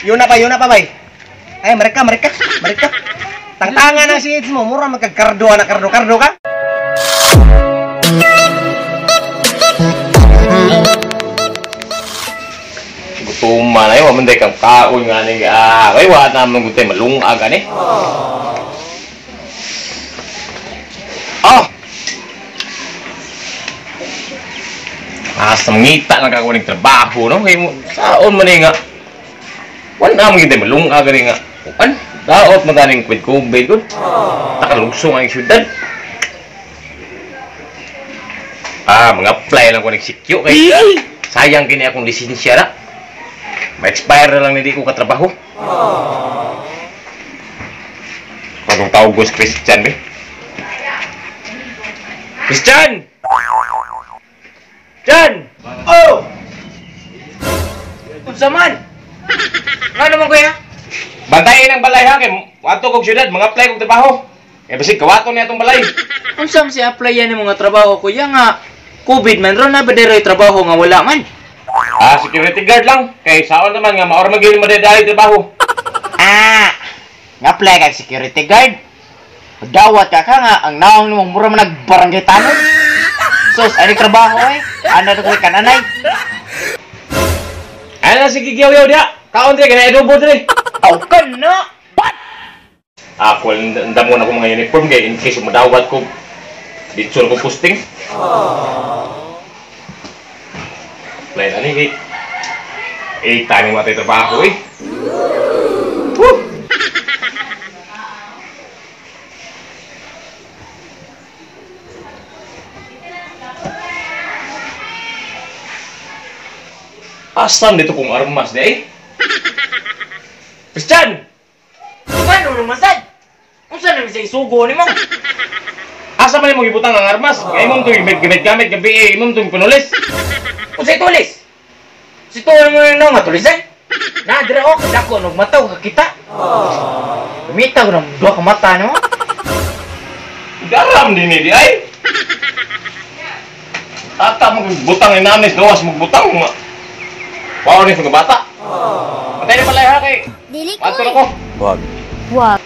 Yun na pa bay. Ay, mereka. Tangtangan na si mo, mura magkakardo na kardo ka. Gutom man ay, wa man day kang kaon nga ning ay wa na man gutay malungag ani. Oh. Asa mangita lang ka kuning trabaho no kay mo saon man nga. Wala man gid malungag ani nga. An daot man ganing kwid-kubid gud. Takalugsong ang syudad. Mga-apply lang ko ning sikyo kay sayang kini akong lisensya ra. Ma-expire na lang ni di ko katrabaho. Pagong tawag ko si Christian be. Christian! Jan! Oh! Unsa man? Nga naman kuya? Bantayin ang balay ha kay adto kog syudad, mga-apply kog trabaho. Eh basig kawaton niya atong balay. Unsa man si applyan ni mga trabaho kuya nga COVID man ron na ba diray trabaho nga wala man? Security guard lang. Kay saon naman nga maor magil madadali trabaho. Nga-apply kag security guard. Dawat ka nga ang naong nimong mura man nagbarangay tanon. Sus, ay trabaho eh. Ana to koy kananay. Ana sige giyaw-yaw dia. Kaon dire kay adobo dire. Aw kana. What? Ako ndamo na ko mga uniform kay in case madawat ko dito ko posting. Apply na ni eh. Tani mo tayo trabaho eh. Woo! Asan dito kong armas di eh? Christian! Ano naman sad? Unsa naman sa isugo ni mo? Asa man imong gibutang ang armas? Kay imong tuig gamit-gamit gabi eh, imong tuig panulis. Unsay tulis? Si tuon mo na nga tulisan? Na dira o kadako nog mataw kakita. Lumitaw ng duha ka mata no. Garam din ni di ay. Tata mo butang ni nanis gawas mo butang mo. Wow ni mga bata. Patay na balay ha kay. Dili ko. Ato ko. Wag. Wag.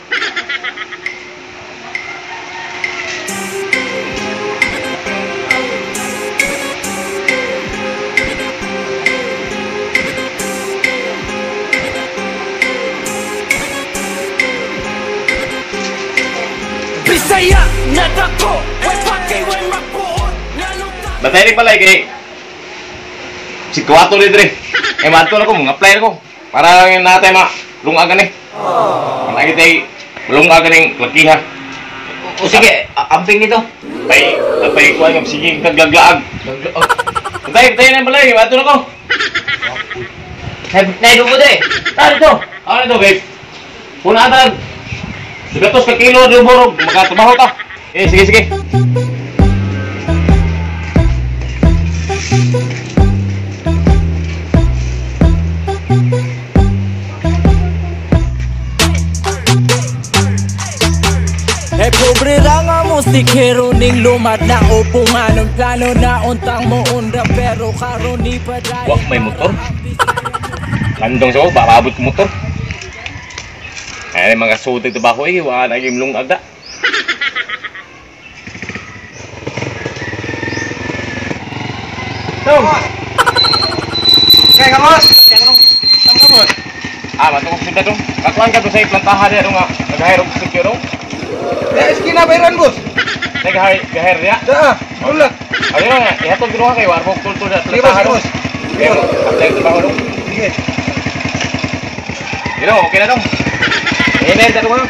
Bisaya na dako, way pakay way mapuot. Batay ni balay kay si kuwato ni dre. Eh mato na ko, mga apply na ko. Para lang natay ma lungag ani. Para kitay lungag aning lakiha. O sige, amping nito. Tay, tay kuan nga sige kaglaglaag. Tay, tay na balay, mato na ko. Nay dugo dre. Tara to. Ano to, babe? Una ta. 200 ka kilo di borog, makatrabaho ta. Eh sige sige. Eh pobre ra nga musikero ning lumad na upungan ang plano na untang mo unda pero karon ni paday. Wa may motor. Landong sa ba abot ko motor. Ay mga sutig trabaho eh wa na gyud lungag da. Dong. Kay kamos. Tam kamos. Matungkol syudad dong. Kakuan ka do sa plantahan diha dong nga nagahire og secure dong. Ya, eskina bayran, bos. Nagahire diha. Da, ulat. Ayun nga, ihatod ko kay war mo tultol da Sige, boss, plantahan. boss. Sige, apply trabaho dong. Sige. Dino, okay na dong. Email ta dong.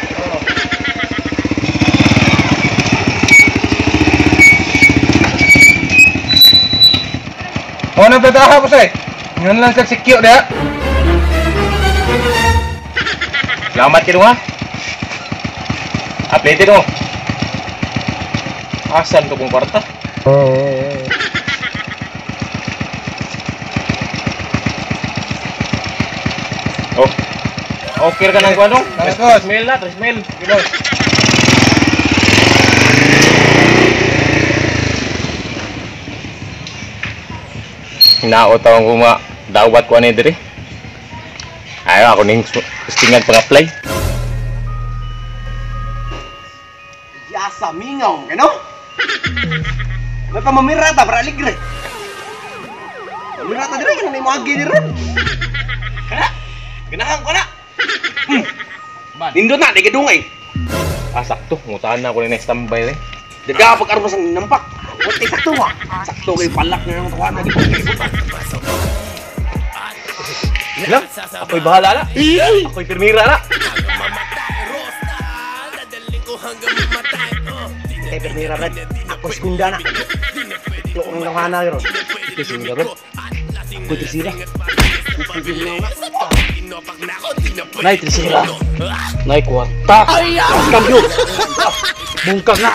Oh, na plataha boss eh. Ngan lang sa secure dia. Salamat kay dong ha. Update dong. Asan to kong kwarta? Oh. Okay ka nang kuan dong? Salamat, boss. 3 mil na, 3 mil. Sige, boss. Naot tawang ko mga dawat ko ani diri. Ayaw ako ning stingan pag-apply. Yasa mingaw, kano? May pamamirata para aligre. Pamirata dire kana may moagi dire. Kana. Ganahan ko na. Nindot na di gidungay. Ah, sakto, ngutaan na ako ni next standby eh. Daga pag armas ang nampak. Wala sakto wa. Sakto kay palak na ang tawanan di ko. Lang, ako'y bahala na. Ako'y pirmira na. Kay pirmira brad. Ako segunda na. Tulo ang tawanan ron. Ito segunda brad. Ako'y tersira. Nay tersira. Nay kwarta. Kambyo. Bungkag na.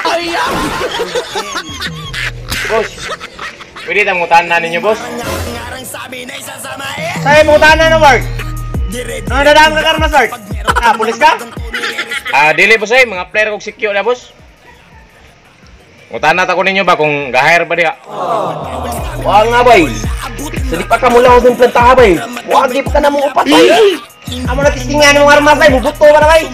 Boss, pwede tayong ngutaan na ninyo, boss? Sa'yo, mungutaan na, Mark. Ano dadaan ka karma, sir? Ah, pulis ka? Ah, dili, boss, eh. Mga player kong sikyo na, boss. Ngutaan na ko ninyo ba kung ga-hire ba diha? Wala nga, bay. Sa pa ka mula akong plantaha, bay. Wagi pa ka na mong upat, bay. Amo na tistingan mong armas, bay. Bubuto ka na, bay.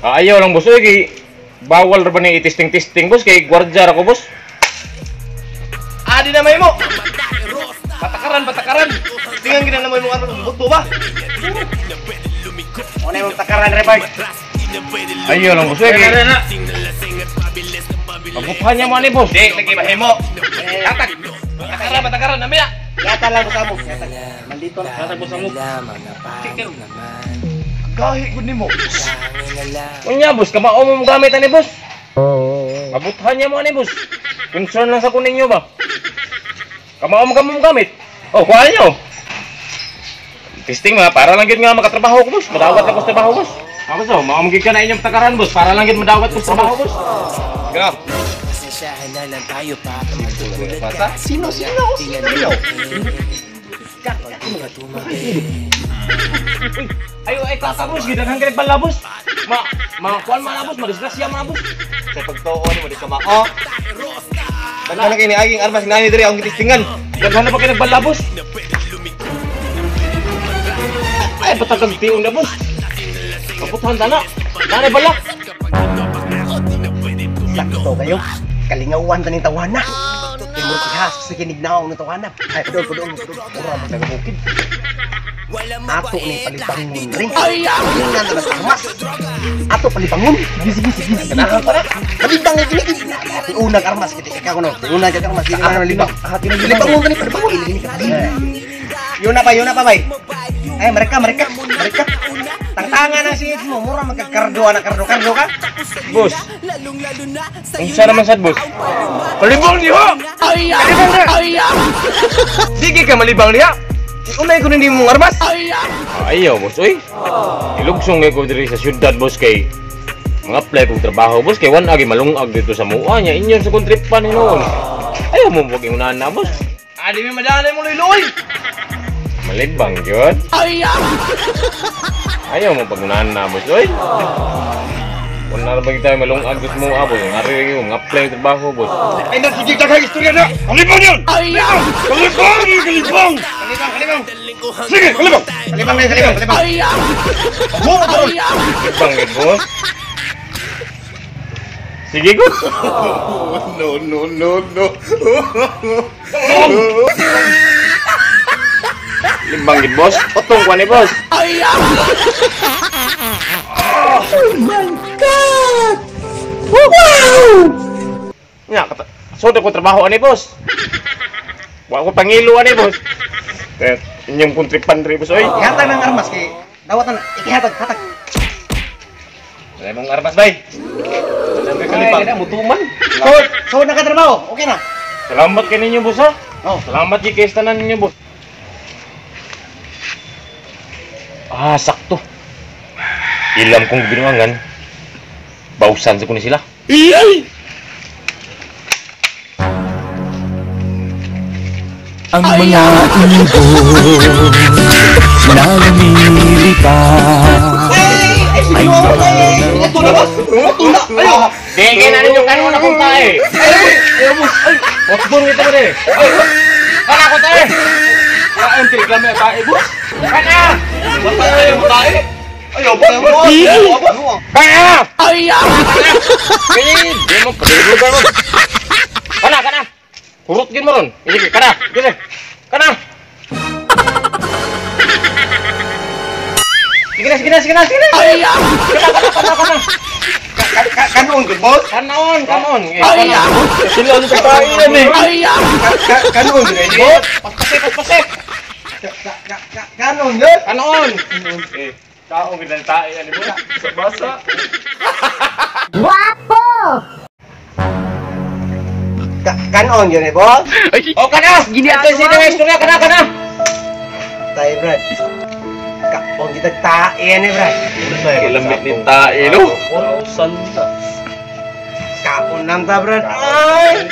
Ah, ayaw lang, boss. Eh, bawal ra ba ni itisting-tisting, boss? Kay gwardya ra ko, boss. Ah, di na may mo. Patakaran, patakaran. Tingnan gina na may mong armas. Buto ba? Ano yung takaran, Rebard? Ayaw lang, boss. Eh, pagbukahan niya mo ani, boss. Di, lagi mahimo. Tatag. Patakaran, patakaran. Nami na. Yata lang, boss amo. Yata. Nandito na. Tatag, boss amo. Gahi gud nimo. Unya, boss, kamao mo gamit ani, boss. Pabutahan niya mo ani, boss. Concern lang sa kunin niyo ba? Kamao mo kamo gamit. Oh, kuha niyo. Testing nga para lang gyud nga makatrabaho ko, boss. Madawat ako sa trabaho, boss. Ako so, mao mo gyud ka na inyong takaran, boss, para lang gyud madawat ko sa trabaho, boss. Grab. Sino, sino, sino? Ayo, ay kaka, boss, gidaghang kay bala, boss. Ma kuan man na, boss, madisgrasya man na, boss. Sa pagtuo nimo di ka mao. Daghan na kay ni aging armas nani diri akong gitistingan. Daghan na pa kay nagbala, boss. Ay, batag tiun na, boss. Kaputuhan ta na. Nanay bala. Sakto kayo. Kalingawan ta ning tawana. Kay murag has sa kinignaong ng tawana. Ay, padol, padol, padol. Mura man taga bukid. Ato ni palibangon rin. Tingnan na ng armas. Ato palibangon. Sige, sige, sige. Ganahan pa na. Palibang gini. Tiunag armas kita ka kuno. Tiunag armas dili na libang. Palibangon ka ni palibangon ini ka. Yun na pa bay. Ay, mereka, mereka, mereka. Tangtangan ang singit mo, mura magkakardo anak kardo kardo ka. Boss. Unsa naman sad, boss? Palibang diha. Palibang diha. Sige ka malibang diha. Unay ko nindi mong armas. Ayaw, boss, oy. Ilugsong kay ko diri sa syudad, boss, kay mga apply kong trabaho, boss, kay wan agi malungag dito sa mua niya. Inyon sa kong tripan hinuon. Ayaw mo wag ingunahan na, boss. Ah, di mi madalay mo luy-luy. Malibang gyud. Ayaw mo pagunahan na, boss, oy. Kung na ba kita malungag dito mo, boss. Nga rin yung apply trabaho, boss. Ay, nagsigig daghang istorya na. Kalibang yun! Kalibang! Kalibang! Kalibang, kalibang! Sige, kalibang! Kalibang na, kalibang, kalibang. Mura ka ron! Kalibang yun, boss. Sige, good. No, no, no, no. Limbang yun, boss. Potong ko ni, boss. Oh my God! Wow! Nya, so ko trabaho ani, boss. Wa ko pangilo ani, boss. Eh, inyong kontripan diri, boss, oy. Ihatag ng armas kay dawat na ikihatag, hatag. Wala mong armas, bay. Wala kay kalibang. Ay, mutuman. So, so nakatrabaho, okay na. Salamat kay ninyo, boss, ha. Oh. Salamat kay kay tanan ninyo, boss. Ah, sakto. Ilam kong binuangan. Bausan sa kuno sila. Ang mga ibon na lumilipad Ay, Ito na, boss. Ito na. Ayo. Dingin na ninyo kanon akong tae. Ay, boss. Ay, otbon kita mo de. Ay. Kana ko tae. Kain kay tae, boss. Kana. Matay mo tae. Ayaw ba? Boss. Kana. Ay. Di mo padulog mo. Kana kana. Hurot gid mo ron. Sige, kana. Sige. Kana. Sige na, sige na, sige na, sige na. Ay. Kana kana kana. Kanon gud, boss. Kanon, kanon. Ay. Sila sa tae yan eh. Kanon gud, boss. Paspasip, paspasip. Kanon gud. Kanon. Eh, kaon gid ang tae ani boss. Sa basa. Kanon yun eh, boss. O kana. Gini ato si na istorya kana kana. Tayo, Brad. Kaon kita tae ni, Brad. Lamit ni tae no. Santa. Kaon lang ta, Brad. Ay!